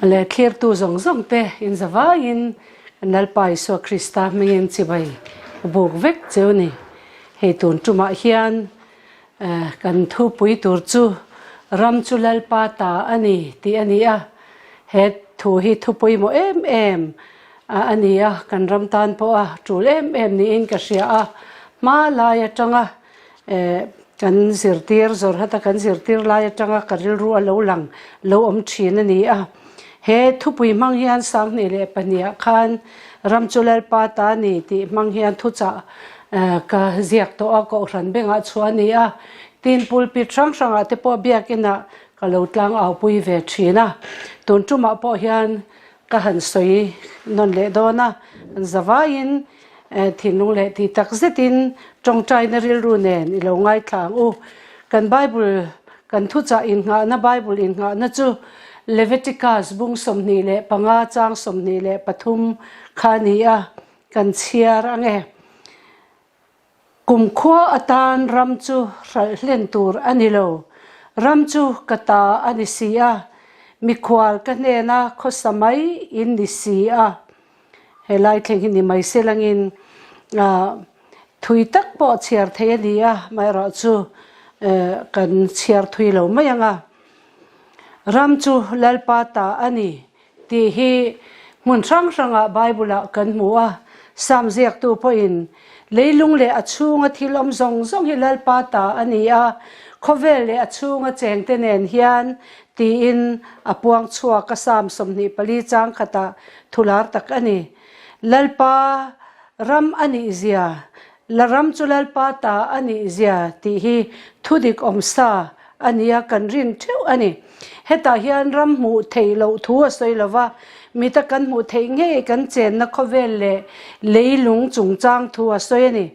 Leh thlirtu zawng zawng te in zavaiin kan Lalpa Isua Krista hmingin chibai buk vek cheu ni. Hei tun tumah hian kan thupui tur chu Ram chu Lalpa ta a ni tih a ni a. He thu hi thu pawimawh em em a ni a, kan ram tan pawha tul em em niin ka hria a. Hma lai atanga Kan zirtir Zawrhata kan zirtir lai atanga ka rilru a lo lang lo awm thin a ni a. He thupui hmang hian 2002 ah khan ram chu Lalpa ta a ni tih hmang hian thuchah ka ziak tawh a, Kohhran bengah chhuah a ni a. Tin, pulpit hrang hrangah te pawh biakinah ka lo tlang aupui ve thin a. Tun tumah pawh hian ka han sawi nawn leh dawn a, zavaiin Thinlung leh tih tak zetin tawngtaina rilru nen i lo ngaithla ang u. Kan Bible, kan thuchah innghahna Bible innghahna chu Leviticus bung 25 chang 23 kha a ni a, kan chhiar ang e. Kumkhua atan ram chu hralh hlen tur a ni lo. Ram chu ka ta a ni si a, mikhual ka hnena khawsa mai in ni si a. He lai thleng hi ni mai se langin thui tak pawh chhiar thei a ni a, amaherawhchu kan chhiar thui lo mai ang a. Ram chu Lalpa ta a ni. Tih hi hmun hrang hrangah Bible-ah kan hmu a. Sam ziaktu pawhin, Leilung leh a chhunga thil awm zawng zawng hi Lalpa ta a ni a, khawvel leh a chhunga chengte nen hian, tiin a puang chhuak a Sam 24 chang khatah thular tak a ni. Lalpa ram a nih zia, la ram chu Lalpa ta a nih zia tih hi thudik awm sa a nia kan rin theuh a ni. Hetah hian ram hmuh theih loh thu a sawi lo va, mita kan hmuh theih ngei kan chenna khawvel leh leilung chungchang thu a sawi a ni.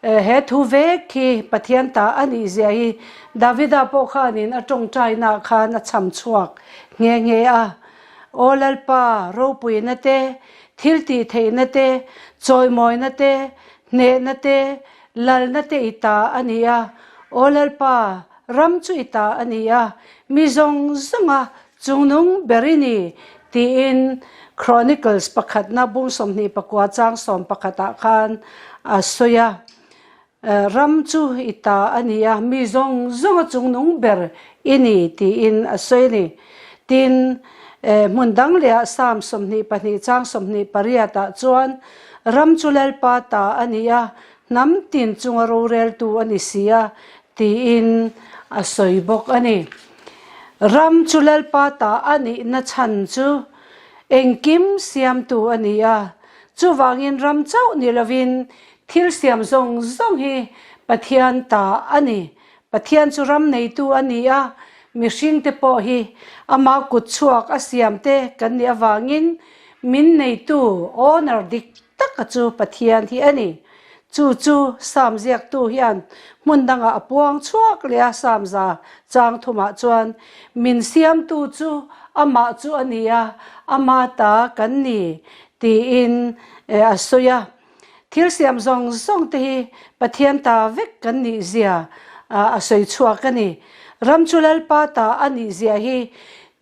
He thu vek hi Pathian ta a nih zia hi Davida pawh khanin a tawngtainaah khan a chham chhuak nghe nghe a. Aw Lalpa, ropuina te, thil tih theihna te, chawimawina te, hnehna te, lalna te i ta a ni a. Aw Lalpa, Ram chu i ta a ni a, mi zawng zawnga chungnung ber i ni, tiin Chronicles pakhatna bung 29 chang sawmpakhatah khan a sawi a. Ram chu i ta a ni a, mi zawng zawnga chungnung ber i ni, tiin a sawi a ni. Tin, hmun dang lehah Psalm 22 chang 28 ah chuan, Ram chu Lalpa ta a ni a, hnam tin chunga roreltu a ni si a, tiin a sawi bawk a ni. Ram chu Lalpa ta a nihna chhan chu engkim siamtu a ni a, chuvangin ram chauh ni lovin thil siam zawng zawng hi Pathian ta a ni. Pathian chu ram neitu a ni a, mihringte pawh hi ama kutchhuak a siamte kan nih avangin min neitu, owner, dik taka chu Pathian hi a ni. Chu chu Sam ziaktu hian hmun dangah a puang chhuak leh a, Sam za chang thumah chuan, Min siamtu chu amah chu a ni a, ama ta kan ni, tiin a sawi a. Thil siam zawng zawng te hi Pathian ta vek kan nih zia a sawi chhuak a ni. Ram chu Lalpa ta a nih zia hi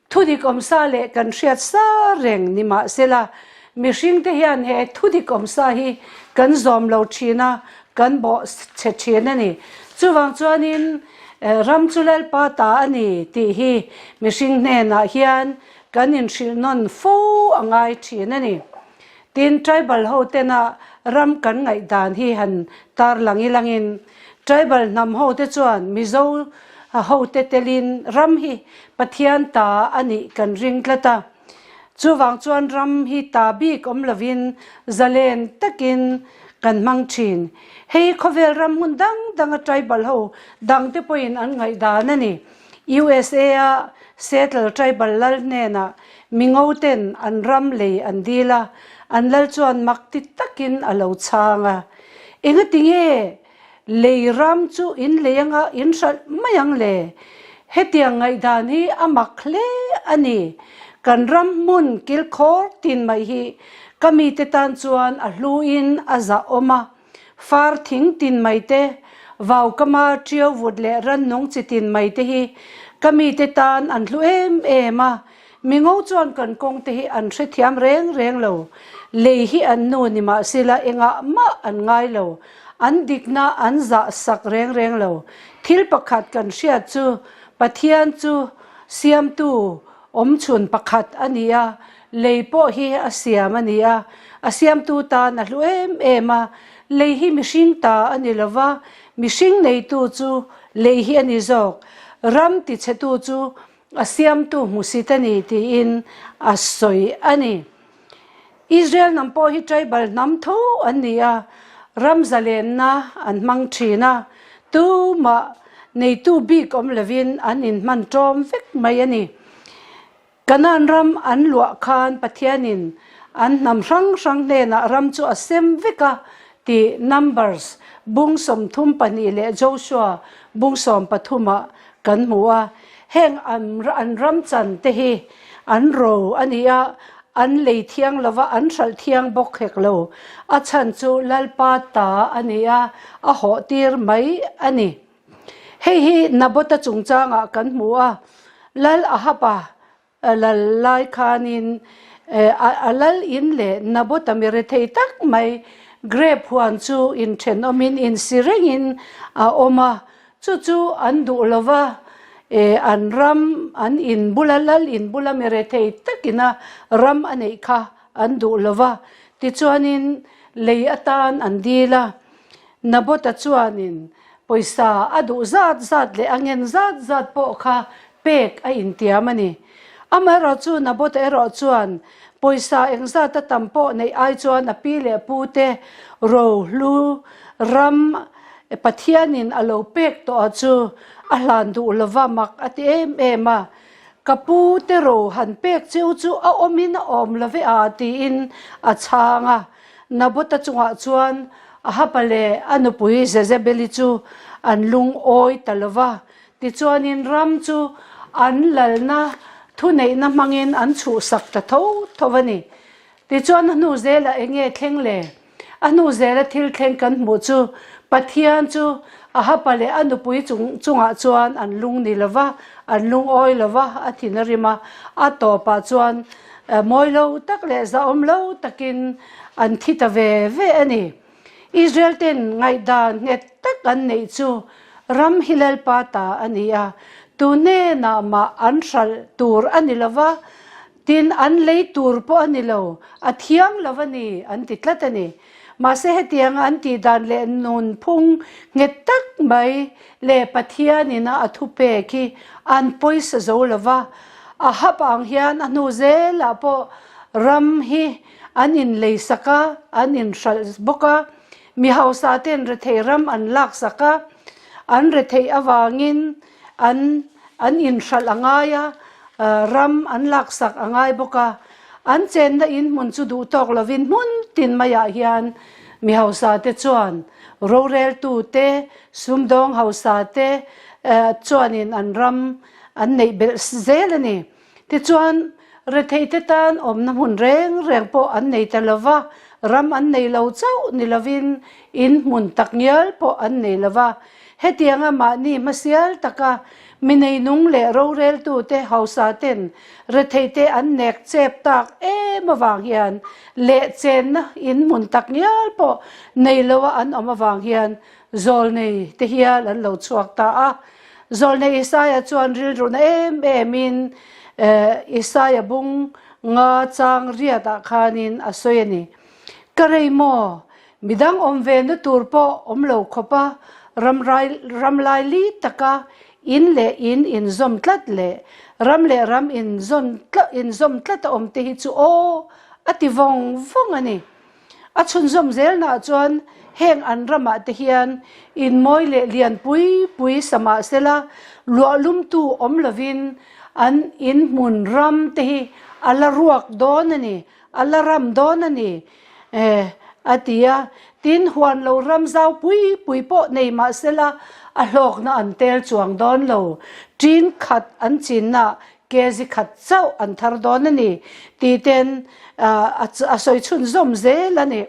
Thudik awmsa leh kan hriat sa reng ni mahsela, mihringte hian he thudik awmsa hi kan zawm lo thin a, kan bawh chhe thin a ni. Chuvang chuanin ram chu Lalpa ta a ni tih hi mihring hnenah hian kan inhrilh nawn fo a ngai thin a ni. Tin, tribal ho tena ram kan ngaihdan hi han tarlang ilangin, tribal hnam ho te chuan Mizo ho te telin ram hi Pathian ta a nih kan ring tlat a. Chuvang chuan ram hi ta bik awm lovin zalen takin kan hmang thin. Hei khawvel ram hmun dang danga tribal ho dangte pawhin an ngaihdan a ni. USA a Seattle tribal lal hnenah mingo ten an ram lei an dil a, an lal chuan mak ti takin a lo chhang a. Engati nge lei ram chu in lei anga in hralh mai ang le? Hetiang ngaihdan hi a mak hle a ni. Kan ram hmun kilkhawr tin mai hi ka mite tan chuan a hluin a zahawm a. Far thing tin mai te, vaukama ṭiau vut leh rannung chi tin mai te hi ka mite tan an hlu em em a. Mingo chuan kan kawng te hi an hrethiam reng reng lo. Lei hi an nu ni mahsela engah mah an ngai lo. An dikna an zah sak reng reng lo. Thil pakhat kan hriat chu Pathian chu siamtu awmchhun pakhat a ni a, lei pawh hi a siam a ni a, a siamtu tan a hlu em em a. Lei hi mihring ta a ni lo va, mihring neitu chu lei hi a ni zawk. Ram tichhetu chu a siamtu hmusit a ni tiin a sawi a ni. Israel hnam pawh hi tribal hnam tho an ni a, ram zalenna an hmang thin a, tumah neitu bik awm lovin an inhman ṭawm vek mai a ni. Kanaan ram an luah khan Pathianin an hnam hrang hrang hnenah ram chu a sem vek a tih Numbers bung 32 leh Joshua bung 13 ah kan hmu a. Heng an ram chan te hi an ro a ni a, an lei thiang lo va, an hralh thiang bawk hek lo. A chhan chu Lalpa ta a ni a, a hawh tir mai a ni. Hei hi Nabota chungchangah kan hmu a, Lal Ahaba lal lai khanin a lal in leh Nabota mi rethei tak mai grape huan chu inthenawmin insi rengin a awm a, chu chu an duh lo va, an ram an in bula lal in bula mi rethei takina ram a neih kha an duh lo va, tichuanin lei atan an dil a. Nabota chuanin pawisa a duh zat zat leh a ngen zat zat pawh kha pek a intiam a ni. Amaherawhchu Nabota erawh chuan pawisa engzat a tam pawh neih ai chuan a pi leh pu te rohlu ram Pathianin a lo pek tawh a chu a hlan duh lova mak a ti em em a. Ka pu te ro han pek cheu chu a awmin a awm love a tiin a chhang a. Nabota chungah chuan Ahaba leh a nupui Jezebeli chu an lungawi ta lo va. Tichuanin ram chu an lalna thuneihna hmangin an chhuhsak ta tho tho a ni. Tichuan a hnu zelah eng nge thleng le? A hnu zela thil thleng kan hmuh chu Pathian chu Ahaba leh a nupui chungah chuan an lung ni lo va, an lungawi lo va, a thin a rim a. A tawpah chuan Mawi lo tak leh zahawm lo takin an thi ta ve ve a ni. Israel ten ngaihdan nghet tak an neih chu ram hi Lalpa ta a ni a, tu hnenah mah an hralh tur a ni lo va, tin an lei tur pawh a ni lo, a thiang lo a ni an ti tlat a ni. Mahse hetianga an tih dan leh nunphung nghet tak mai leh Pathianin a a thupek hi an pawisa zo lo va, a hap ang hian a hnu zelah pawh ram hi an inleisak a, an inhralh bawk a, mi hausa ten rethei ram an laksak a, an retheih avangin an an inhralh a ngai a, ram an laksak a ngai bawk a, an chenna in hmun chu duh tawk lovin hmun tin maiah hian mi hausa te chuan roreltu te, sumdawng hausa te chuanin an ram an neih belh zel a ni. Tichuan, retheite tan awmna hmun reng reng pawh an nei ta lo va, ram an nei lo chauh ni lovin in hmun tak ngial pawh an nei lo va. Hetianga mahni hmasial taka mi neinung leh roreltute hausa ten retheite an nek chep tak em avang hian leh chenna in hmun tak ngial pawh nei loa an awm avang hian zawlnei te hial an lo chhuak ta a. Zawlnei Isaia chuan rilruna em emin Isaia bung nga chang riatah khanin a sawi a ni. Ka rei maw? Midang awm ve na tur pawh awm lo khawpa ramrai ramlai li taka in leh in inzawm tlat leh ram leh ram inzawn inzawm tlat a awm te hi chu aw a ti vawng vawng a ni. A chhunzawm zelnaah chuan heng an ramah te hian in mawi leh lian pui pui sa mah sela luahlumtu awm lovin an in hmun ram te hi a la ruak dawn a ni, a la ram dawn a ni a ti a. Tin, huan lo ram zau pui pui pawh nei mah sela a hlawkna an tel chuang dawn lo. Ṭin khat an chinnaah Kezi khat chauh an thar dawn a ni tih ten a sawi chhunzawm zel a ni.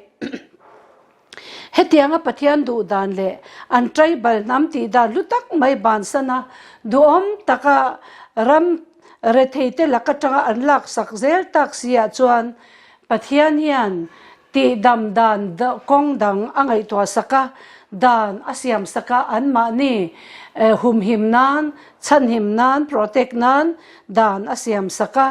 Hetianga Pathian duh dan leh an tribal hnam tih dan hlu tak mai bansan a, duhawm taka ram. Retheite lak atanga an laksak zel tak si ah chuan Pathian hian tihdam dan kawng dang a ngaihtuah sak a, dan a siam sak a, anmahni humhim nan, chhanhim nan, protect nan dan a siam sak a.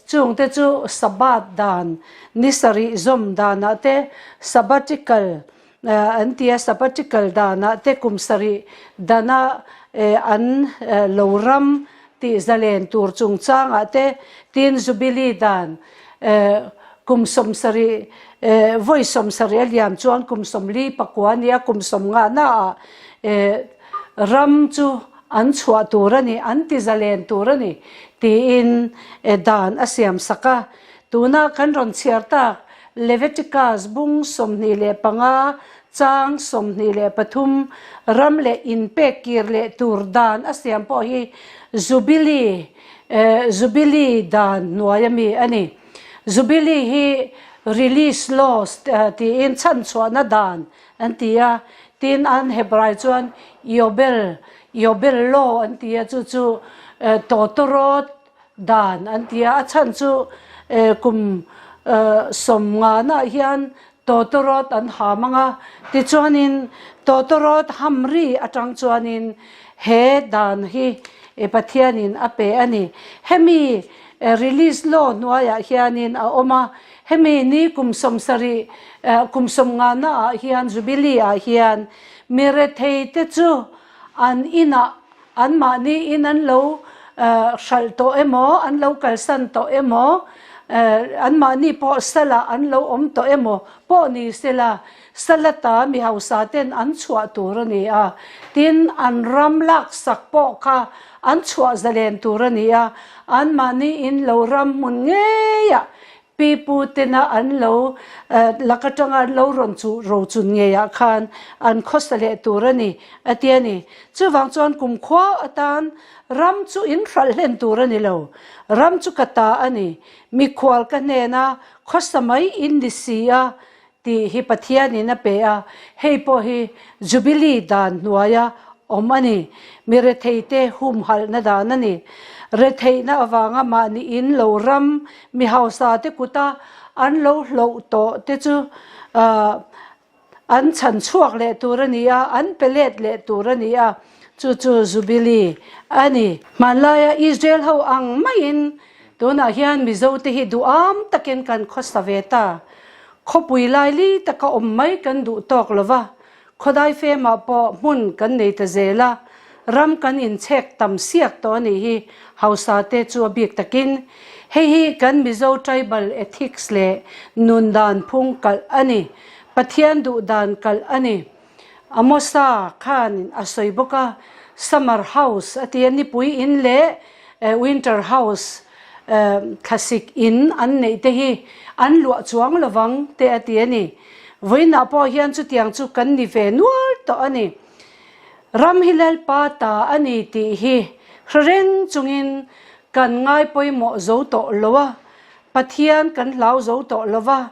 Chungte chu Sabbath dan, ni sarih zawm danah te, sabbatical an ti a, sabbatical danah te kum sarih dana an lo ram tih zalen tur chungchangah te, tin Jubilee dan kum 70, vawi 70 a liam chuan kum 44 a nia, kum 50 naah ram chu an chhuah tur a ni, an ti zalen tur a ni tiin dan a siam sak a. Tuna kan rawn chhiar tak Leviticus bung 25 chang 23 ram leh inpek kir leh tur dan a siam pawh hi Jubilee, Jubilee dan hnuai a mi a ni. Jubilee hi Release Laws tiin chhanchhuahna dan an ti a, tin an Hebrai chuan Yobel, Yobel Law an ti a, chu chu Tawtawrawt dan an ti a, a chhan chu kum 50 ah hian tawtawrawt an ham ang a, tichuanin tawtawrawt ham ri atang chuanin he dan hi Pathianin a pe a ni. Hemi release law hnuaiah hianin a awm a, hemi ni kum 70, kum 50 naah hian Jubilee ah hian mi rethei te chu an inah Anmahni in an lo hralh tawh emaw, an lo kalsan tawh emaw, anmahni pawh salah an lo awm tawh emaw pawh ni sela, salata mi hausa ten an chhuah tur a ni a. Tin, an ram laksak pawh kha an chhuah zalen tur a ni a, anmahni in lo ram hmun ngeiah Pi pu tena an lo lak atanga an lo rawn chu rochun ngeiah khan an khawsa leh tur a ni, a ti a ni. Chuvang chuan kumkhua atan ram chu in hralh hlen tur a ni lo. Ram chu ka ta a ni. Mikhual ka hnena khawsa mai in ni si a, tih hi Pathianin a pe a, hei pawh hi Jubilee dan hnuaia awm a ni. Mi retheite humhalhna dan a ni. Retheihna avanga mahni in lo ram mi hausate kuta an lo hloh tawh te chu an chhan chhuak leh tur a ni a, an pe let leh tur a ni a, chu chu Jubilee a ni. Hmanlaia Israel ho ang maiin Tunah hian Mizote hi duham takin kan khawsa ve ta. Khawpui laili taka awm mai kan duh tawk lo va, khawdai femah pawh hmun kan nei ta zel a, ram kan inchhek tam siak tawh a nih hi hausa te chu a bik takin. Hei hi kan Mizo tribal ethics leh nun dan phung kalh a ni. Pathian duh dan kalh a ni. Amosa khanin a sawi bawk a, Summer house a ti a, nipui in leh winter house thlasik in an neih te hi an luah chuang lovang te a ti a ni. Vawiinah pawh hian chutiang chu kan ni ve nual tawh a ni. Ram hi Lalpa ta a ni tih hi hre reng chungin kan ngai pawimawh zo tawh lo a, Pathian kan hlau zo tawh lo va,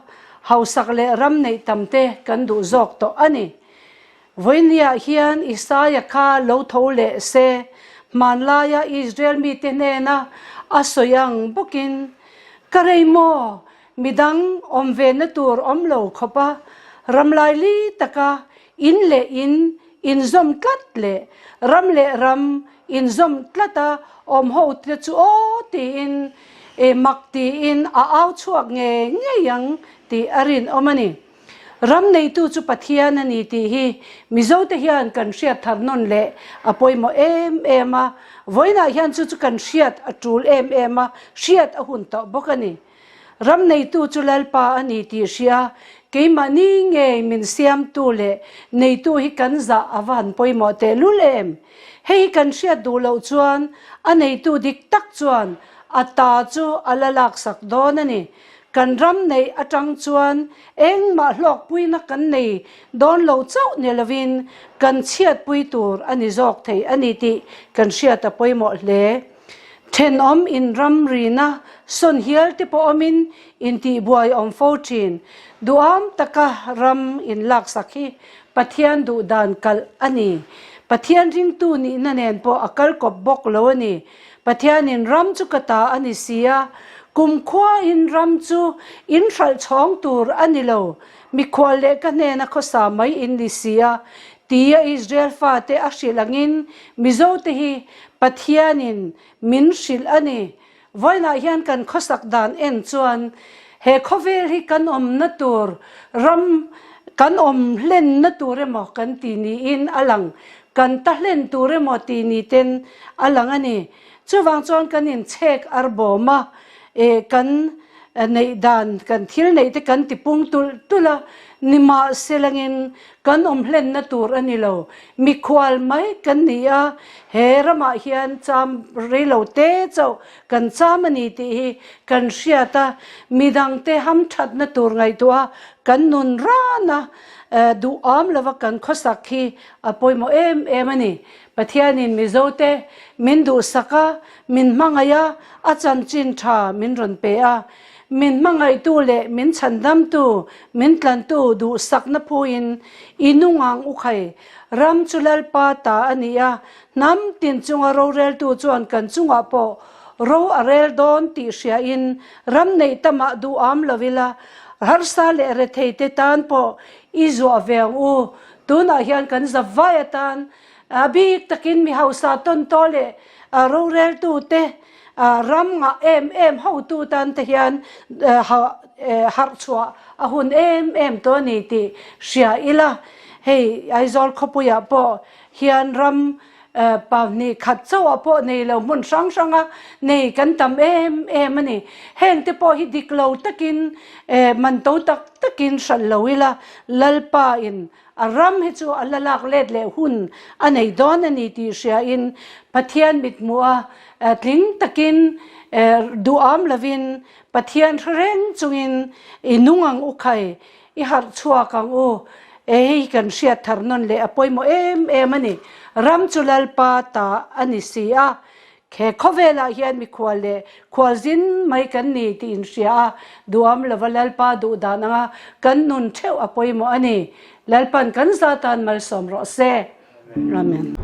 hausak leh ram neih tam te kan duh zawk tawh a ni. Vawinia hian Isaia kha lo tho leh se, hmanlaia Israel mite hnena a sawi ang bawkin, Ka rei maw, midang awm vena tur awm lo khawpa ram laili taka in leh in inzawm tlat leh ram leh ram inzawm tlata awm ho te chu aw tiin e mak tiin a au chhuak ngei ngei ang tih a rinawm a ni. Ram neitu chu Pathian a ni tih hi Mizote hian kan hriat thar nawn leh a pawimawh em em a, vawiinah hian chu chu kan hriat a tul em em a, hriat a hun tawh bawk a ni. Ram neitu chu Lalpa a ni tih hria, keimahni ngei min siamtu leh neitu hi kan zah a va han pawimawh tehlul em? Hei hi kan hriat duh loh chuan a neitu dik tak chuan a ta chu a la laksak dawn a ni. Kan ram neih atang chuan engmah hlawkpuina kan nei dawn lo chauh ni lovin kan chhiatpui tur a ni zawk thei a ni tih kan hriat a pawimawh hle. Thenawm in ramrina sawn hial te pawh awmin intihbuai awm fo thin. Duham taka ram inlaksak hi Pathian duh dan kalh a ni. Pathian ringtu nihna nen pawh a kal kawp bawk lo a ni. Pathianin ram chu ka ta a ni si a, kumkhuain ram chu in hralh chhawng tur a ni lo, mikhual leh ka hnena khawsa mai in ni si a, tia Israel fate a hrilh angin Mizote hi Pathianin min hrilh a ni. Vawiinah hian kan khawsak dan en chuan he khawvel hi kan awmna tur ram kan awm hlenna tur emaw kan ti niin a lang, kan ta hlen tur emaw ti ni ten a lang a ni. Chuvang chuan kan inchhek arbawm a, eh kan neih dan kan thil neih te kan tipung tulh tulh a, nimahselangin Kan awm hlenna tur a ni lo. Mikhual mai kan ni a, he ramah hian cham rei lo te chauh kan cham a ni tih hi kan hriat a, midangte hamthatna tur ngaihtuah a kan nun ran a, duham lova kan khawsak hi a pawimawh em em a ni. Pathianin Mizote min duhsak a, min hmangaih a, a chanchin tha min rawn pe a. Min hmangaihtu leh min chhandamtu, min tlantu duhsakna phuin i nung ang u khai. Ram chu Lalpa ta a ni a, hnam tin chunga roreltu chuan kan chungah pawh ro a rel dawn tih hriain ram neih tamah duham lo ila, harsa leh retheite tan pawh i zuah ve ang u. Tunah hian kan zavai atan a bik takin mi hausa tawntaw leh roreltute ram ngah em em hotu tan te hian harh chhuah a hun em em tawh a ni tih hria ila, hei Aizawl khawpuiah pawh hian ram pahnih khat chauhah pawh nei lo hmun hrang hranga nei kan tam em em a ni. Heng te pawh hi dik lo takin man to tak takin hralh lo ila Lalpa in A ram hi chu a la lak let leh hun a nei dawn a ni tih hriain Pathian mithmuh a tling takin duham lovin Pathian hre reng chungin i nung ang u khai, i harh chhuak ang u. Hei kan hriat thar nawn leh a pawimawh em em a ni. Ram chu Lalpa ta a ni si a. He khawvelah hian mikhual leh khualzin mai kan ni tih inhria a, duham lova Lalpa duh dan anga kan nun theuh a pawimawh a ni. Lalpan kan za tan malsawm rawh se. Amen.